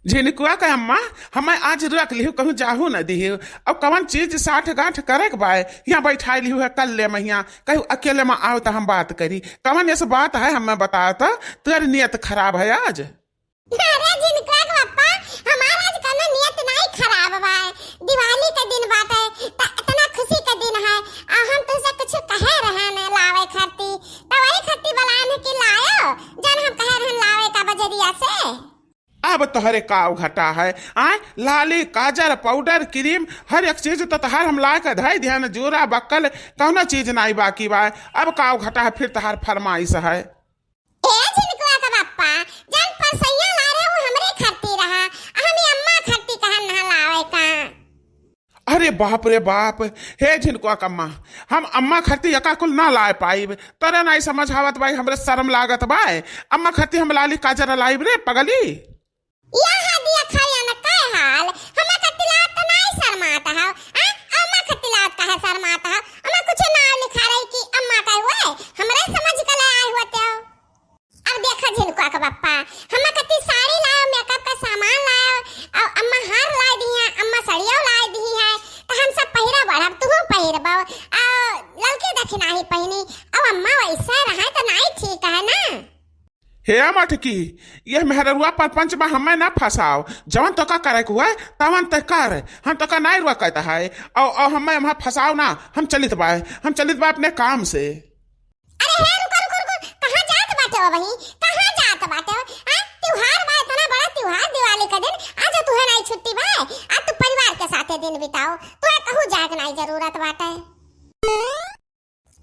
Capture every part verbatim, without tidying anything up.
झिनकुआ के अम्मा, हमें आज रख लिहू, कहूँ जाहू न दिहू। अब कवन चीज साठ गांठ करे के बाय, यहाँ बैठाई लिहू है, कल ले महिया, कहूँ अकेले में आओ तो हम बात करी। कवन ऐसे बात है, हमें बताओ तो, तोर नियत खराब है आज। अरे झिनकुआ के पप्पा, हमार आज कौनो नियत नाई खराब बा। दिवाली के दिन बाटे, त इतना खुशी के दिन है, आ हम तुझसे कुछ कहे रहन लावे खाती, त वही खाती बलान कि लायो, जन हम कहे रहन लावे का बजरिया से। अब तोहरे काव घटा है, आय, लाली, काजर, पाउडर, क्रीम, हर एक चीज तो तोहार हम ला के धई दिहन, जोरा बक्कल, कौनो चीज नाई बाकी बा। अब काव घटा है, फिर तोहार फरमाइश है। ए झिनकुआ का पप्पा, जौन परसैया ला रहे, वो हमरे खरती रहा, आ हम ई अम्मा खरती कहन नहा लावे का। अरे बाप रे बाप, हे झिनकुआ का अम्मा, हम अम्मा खरती एका कुल ना लाए पाइब। तोरे नाई समझ आवत बाई, हमरे शर्म लागत बाय। अम्मा खरती हम लाली काजर लाइब रे पगली। यह दिया खाया न काय हाल, हम्मा खरती लात त नाई शर्मात हव, आ? अम्मा खरती लात काहे शर्मात हव? अम्मा कुछ नाव लिखा रही कि अम्मा का हुए, हमरे समझ के ले आए हुए ते हो। अब देखा झिनकुआ के पप्पा, हम्मा खरती साड़ी लायो, मेकअप का सामान लायो, और अम्मा हार लाई दी है, अम्मा सड़ियो लाई दी है, तो हम सब पहिरा बढ़ब, तुहू पहिरबो, और ललकी दखिना ही पहिनी, और अम्मा वैसे रहे तो नाई ठीक है ना? हे मटकी, यह मेहररुआ परपंच में हमें ना फंसाओ। जवन तोका करे के हुए, तवन ते कर। हम तोका नाई रोकत है। औ, औ हमें वहाँ फंसाओ ना। हम चलित बाय, हम चलित बाय अपने काम से। अरे हे, रुको, रुको, रुको। कहाँ जात बाटे हो बही? कहाँ जात बाटे हो? हाँ? त्योहार बा, इतना बड़ा त्योहार दिवाली का दिन। आज तुहे नाई छुट्टी बा। आज तू परिवार के साथे दिन बिताओ। तुहे कहूँ जाए के नाई जरूरत बाटे।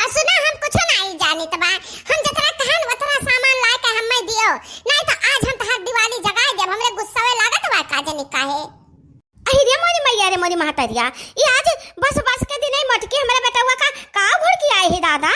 आ सुना, हम कुछो नाई जानित बा। हम जतरा कहन ओतरा सामान लाए के हम्मे दियो, नाई तो आज हम तहार दिवाली जगाए देब। हमरे गुस्सावे लागत बा का जनी काहे। अहि रे मोरी मैया रे मोरी महतरिया, ई आज बस बस के दिने मटकी हमरे बेटवा का का घुड़की आए है दादा?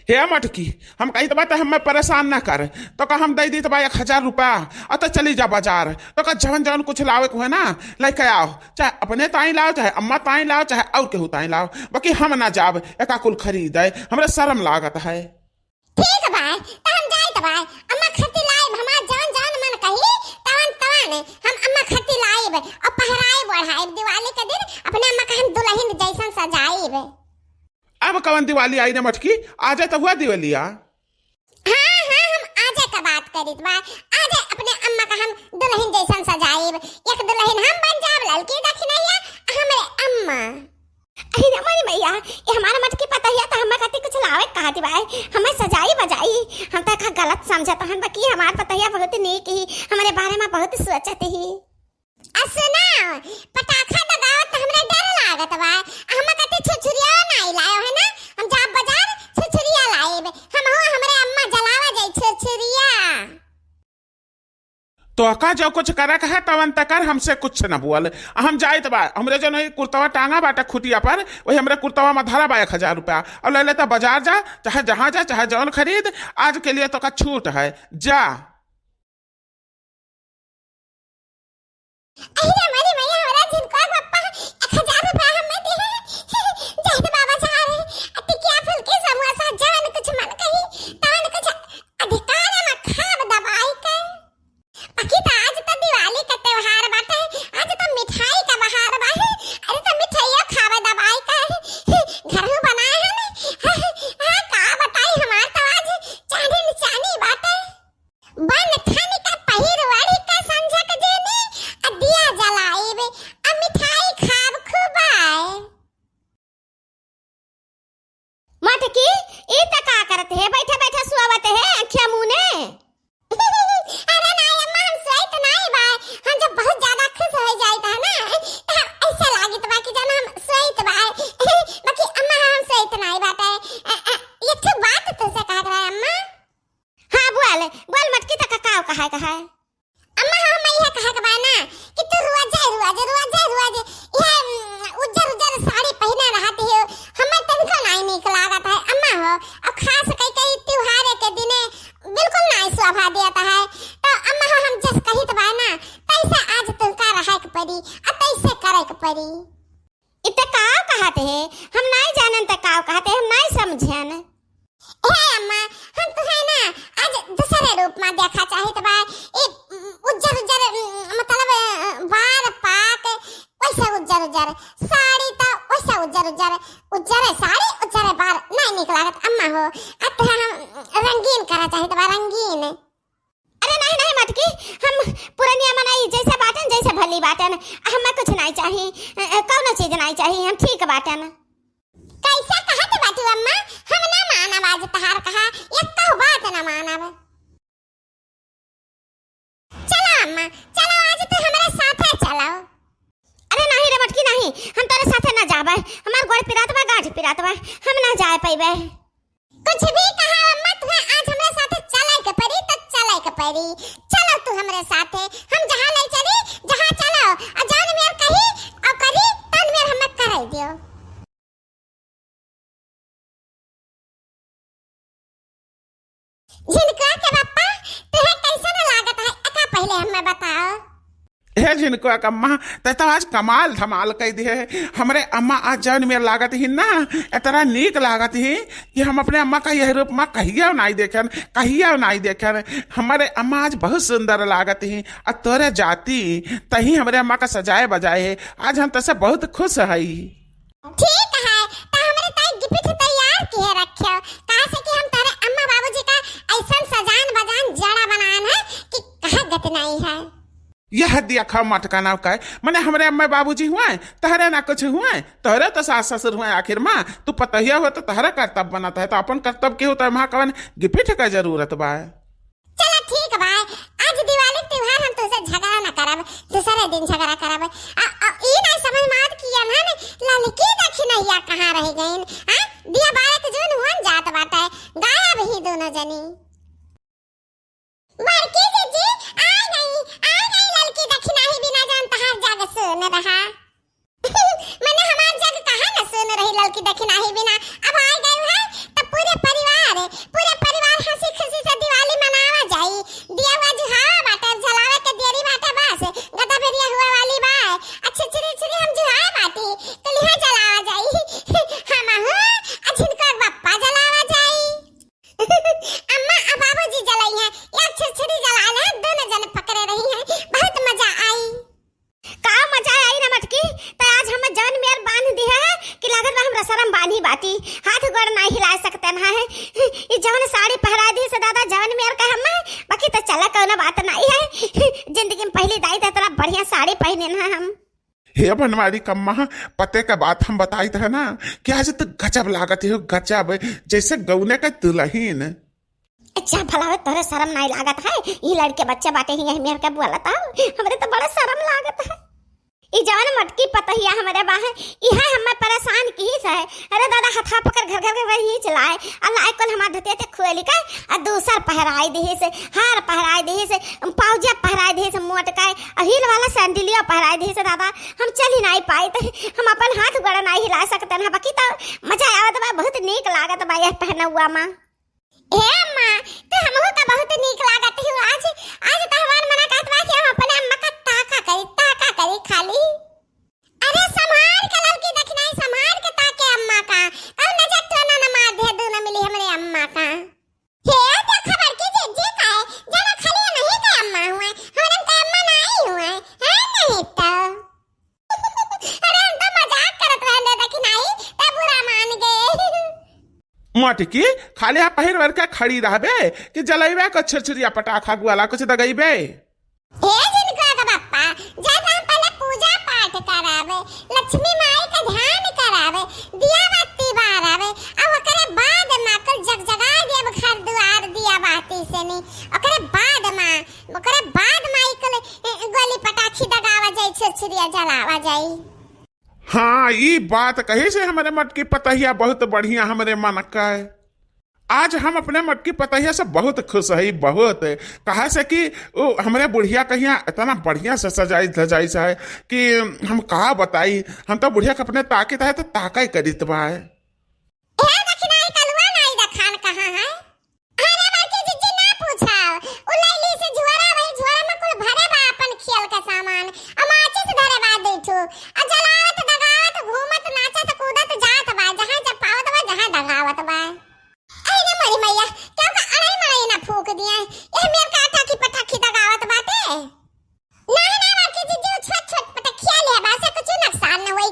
हे मटकी, हम कहित बा त हम्मे परेशान ना कर, तोका हम दे दीत बा एक हजार रुपया, अ त चली जा बाजार, तोका जवन जवन कुछ लावे के हुए ना, लेके आओ। चाहे अपने ताई लाओ, चाहे अम्मा ताई लाओ, चाहे और केहू ताई लाओ, बाकी हम ना जाब एका कुल खरीदे, हमरा शर्म लागत है। ठीक बा, त हम जाइत बा, अम्मा खातिर लाइब, हमार जवन जवन मन कही, तवन तवन हम अम्मा खातिर लाइब, और पहराइब ओढ़ाइब, दिवाली के दिन अपने अम्मा का हम दुल्हन जैसन सजाइब। अब कवन दिवाली आई रे मटकी, आजे त हुआ दिवालिया। हाँ, हाँ, हम आजे का बात करित बा। आजे अपने अम्मा का हम दुल्हन जैसन सजाइब। एक दुल्हन हम बन जाब, ललकी दखिनैया, हमरे अम्मा। अरे रे मोरी मैया, ये हमार मटकी पतहिया त हमें खातिर कुछ लावे कहत बा। हमें सजाई बजाई। हम त का गलत समझत हन, बाकी हमार पतहिया बहुत नीक ही, हमरे बारे में बहुत सोचत ही। आ सुना, पटाखा दगावत त हमरा डर लागत बा। आ हम कते छुरछुरिया नाई लायो है ना, हम जाब बाजार छुरछुरिया लाइब। हम हो हमरे अम्मा जलावा जाई छुरछुरिया। तोका जो कुछ करक है तवन त कर, हमसे कुछ न बोल। आ हम जाइत बा, हमरे जो नहीं कुर्तवा टांगा बाटे खुटिया पर, वही हमरे कुर्तवा में धरा बा एक हजार रुपया। और ले लेता बाजार जा, चाहे जहाँ जा, चाहे जौन खरीद, आज के लिए तोका छूट है, जा। अरे हमारी मैया, हमरा झिनकुआ के पप्पा एक हजार रुपया हमें दे। जाहिद बाबा जा रहे, टिकिया फुलकी समोसा जवन कुछ मन कही, तवन कुछ अधिकार में खाब दबाई के। बाकी त आज त दिवाली का त्योहार बाटे, आज त मिठाई का बहार बा। अरे त मिठाइया खावे दबाई के, घर में बनाए हैं ना। हाँ, का बताई, हमार त आज चांदी चांदी बाटे। बन ठन के पहिर ओढ़ि के संझक जेनी, आ दिया जलाइब, आ मिठाई खाब खूब आए। मटकी, ई त का करत है? बैठे बैठे सुआवत है, अखिया मुने। अरे नाई अम्मा, हम सोइत नाई बा, हम जब बहुत ज्यादा खुश हो जाइत है ना, त हम ऐसे लागित बा कि जन हम सोइत बा। बाकी अम्मा, हम सोइत नाई बाटे। अ, अ, ये ठे बात तुझसे कहे के रहे अम्मा। हाँ, बोल, बोल मटकी, त का, का कहे, कहे? अम्मा, हम इहे कहे के बा ना कि तू रोजे, रोजे, रोजे, रोजे इहे, उम, उज्जर, उज्जर साड़ी पहिने रहत हो, हमें तनिको नाई नीक लागत है, अम्मा हो। और खास कई, कई त्योहारे के दिने बिल्कुल नाई शोभा देत है। तो अम्मा हो, हम जस कहित बा ना, तैसे आज तुमका रहे के पड़ी, आ तैसे करे के पड़ी। इते का कहत है? हम नाई जानन त का कहत है, हम नाई समझन। हे अम्मा, हम तुहे ना आज दूसरे रूप में देखा चाहित बा। ए, उज्जर उज्जर, उम, मतलब उज्जर साड़ी त वैसे उज्जर, उज्जर, उज्जर साड़ी, उज्जर बार नहीं निक लागत अम्मा हो। अतः हम रंगीन करा चाहित बा, रंगीन। अरे नहीं, नहीं मटकी, हम पुरनिया मनई जैसे बाटन, जैसे भली बाटन, हमें कुछ नहीं चाही, अ, अ, कौनो चीज नहीं चाही, हम ठीक बाटन। कैसे कहत बाटू अम्मा, हम ना मानब आज तहार कहा, एक्कहु बात ना मानब। चलो अम्मा, चलो आज तू हमरे साथे चलो। अरे नहीं रे मटकी नहीं, हम तोरे साथे ना जाबे, हमार गोड़ पिरात बा, गांठ पिरात बा, हम ना जाए पइबे। कुछ भी कहा अम्मा, तुहे आज हमरे साथे चले के पड़ी तो चले के पड़ी। चलो तू हमरे साथे, हम जहाँ ले चली, जहाँ चलो, और जौन मेर कही और करी, तौन मेर हमें करे दियो। झिनकुआ के पप्पा, तुहे कैसन लागत है? एका पहिले हमें बताओ। हे झिनकुआ के अम्मा, तै तो आज कमाल धमाल कइ दिहे। हमरे अम्मा आज जौन मेर लागत ही ना, एतना नीक लागत ही कि हम अपने अम्मा का यह रूप मा कहियो नाई देखेन, कहियो नाई देखेन। हमरे अम्मा आज बहुत सुंदर लागत ही, और तोरे जाती तही हमरे अम्मा का सजाए बजाए है। आज हम तसे बहुत खुश हई। ठीक है, त हमरे ताई gift तैयार किहे रखे, काहे से कि हम तोरे अम्मा बाबूजी का ऐसन सजान बजान जड़ा बनान है कि कहा गत नहीं है। यह देखा मटका नाव का, मने हमरे अम्मा बाबूजी हुए, तहरे ना कुछ हुए, तोहरे तो सास ससुर हुए, आखिर माँ तू पतोहिया हो तो तहरा कर्तव्य बनत है, तो अपन कर्तव्य के होता है, वहाँ कवन gift का जरूरत बा? चला ठीक बा, आज दिवाली के त्योहार हम तुझसे झगड़ा न करब, दूसरे दिन झगड़ा करब। आ, आ, ई नहीं समझ में आवत कि अनहन ललकी दखिनहिया कहाँ रह गइन? हाँ, दिया बारह के जून हुअन जात बाटे, गायब ही दोनों जनी। बड़की जीजी, आय गई, आय गई ललकी दखिनाही बिना जौन तहार जग सुन रहा। मने हमार जग काहे न सुन रही ललकी दखिनाही बिना। अब आ गई है त पूरे परिवार, पूरे परिवार हंसी खुशी से दिवाली मनावा जाई। दिया हुआ जुहावा बाटे, जलावे के देरी बाटे बस। गदा बेरिया हुआ वाली बा। अच्छे छिरी छिरी हम जुहाए बाटी, तो लिहा जलावा जाई। हम हूँ, अझिन को बप्पा जलावा जाई। अम्मा आ बाबूजी जलाई हैं, एक छिरछिरी जला ले, दोनों जन पकड़े रही हैं, बहुत मजा आई। का मजा आई ना मटकी, त आज हम जवन मेर बांध दिहे है कि लागत बा हमरा शरम बानी बाटी, हाथ गोड़ ना हिला सकते ना है। ई जवन साड़ी पहरा दी से दादा जवन मेर का हम, बाकी त चला कौनो बात नहीं है। जिंदगी में पहली दाई त इतना बढ़िया साड़ी पहने ना हम। हे बनवारी कम्मा, पते का बात हम बताइत है ना कि आज तो गजब लागत हो, गजब, जैसे गौने का दुल्हन। अच्छा भला तोरे शरम नहीं लागत है? ई लड़के बच्चे बाटे ही, यही मेर के बोलत हो, हमरे तो बड़ा शरम लागत है। ई जवन मटकी पतहिया हमरे बा है, इहे हमें परेशान किहिस है। अरे दादा, हथा पकड़ घर घर के वही चलाए, अल्लाह कुल हमार धोती ते खोली का, आ दूसर पहराई दिहिस, हार पहराई दिहिस, पाउजा पहराई दिहिस मोट का, आ हील वाला सैंडलिया पहराई दिहिस। दादा, हम चली नहीं पाइत, हम अपन हाथ गोड़ नहीं हिला सकते ना, बाकी तो मजा आवत बा, बहुत नीक लागत बा यह पहनउआ मा। हे अम्मा, तो हमहू का बहुत नीक लागत हो आज। आज तो हमार मना कहत बा कि हम अपने अम्मा का ताका करी, ताका करी खाली। अरे संभार के ललकी दखिनाही, संभार के ताके अम्मा का। कौन नजर तो ना, ना मार दे, दू ना मिली हमरे अम्मा का। हे देखा बड़की जीजी का है, जना खाली नहीं के अम्मा हुए, हमरे का अम्मा नहीं हुए, है नहीं तो। अरे हम तो मजाक करत रहले, देखी नहीं, त बुरा मान गए। मटकी, खाली आप पहिर वर के खड़ी रहबे कि जलैबे को छुरछुरिया पटाखा गुआला कुछ दगैबे? हे जिनको के बप्पा, जब हम पहले पूजा पाठ करावे, लक्ष्मी माई का ध्यान करावे, दिया बाती बारावे, अब ओकरे बाद मा कुल जगजगा देब घर दुआर दिया बाती से नहीं, ओकरे बाद मा ओकरे बाद माई कुल, ए, गोली पटाखी दगावा जाई, छुरछुरिया जलावा जाई। हाँ, ई बात कही से हमरे मटकी पतहिया बहुत बढ़िया हमरे मन का है। आज हम अपने मटकी पतहिया से बहुत खुश हई, बहुत। कहा से कि उ हमरे बुढ़िया कहिया इतना बढ़िया से सजाई धजाई से है कि हम का बताई, हम तो बुढ़िया के अपने ताकित है तो ताका ही करीत बा है। ए दखिनाही कलुआ नाई दखान कहाँ है? अरे बड़की जिज्जी ना पूछाओ, उ लैली से झोरा, वही झोरा में कुल भरे बा अपन खेल के सामान, आ माचिस धरे बा दू ठो, आ जलावत दगावत घूमत नाचत कूदत जात बा, जहाँ जब पावत बा जहाँ दगावत बा। अरे मोरी मैया, क्यों का अड़ई मड़ई ना फूक दिया, यह मेर का टाकी पटाखी दगावत बाटे। नाही, नाही, बड़की जीजी, उ छोट, छोट पटखिया ले बा, से कुछ नुकसान न होई।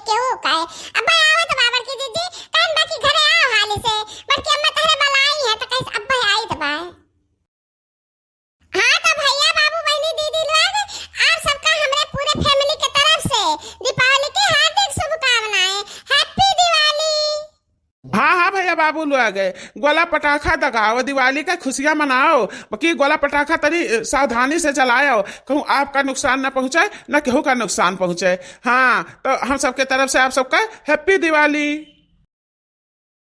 ए बाबू लोग, गोला पटाखा दगाओ, दिवाली का खुशियाँ मनाओ, बाकी गोला पटाखा तनी, अ, सावधानी से चलाओ, कहूँ आपका नुकसान न पहुँचे, न केहू का नुकसान पहुँचे। हाँ, तो हम सबके तरफ से आप सबका Happy Diwali।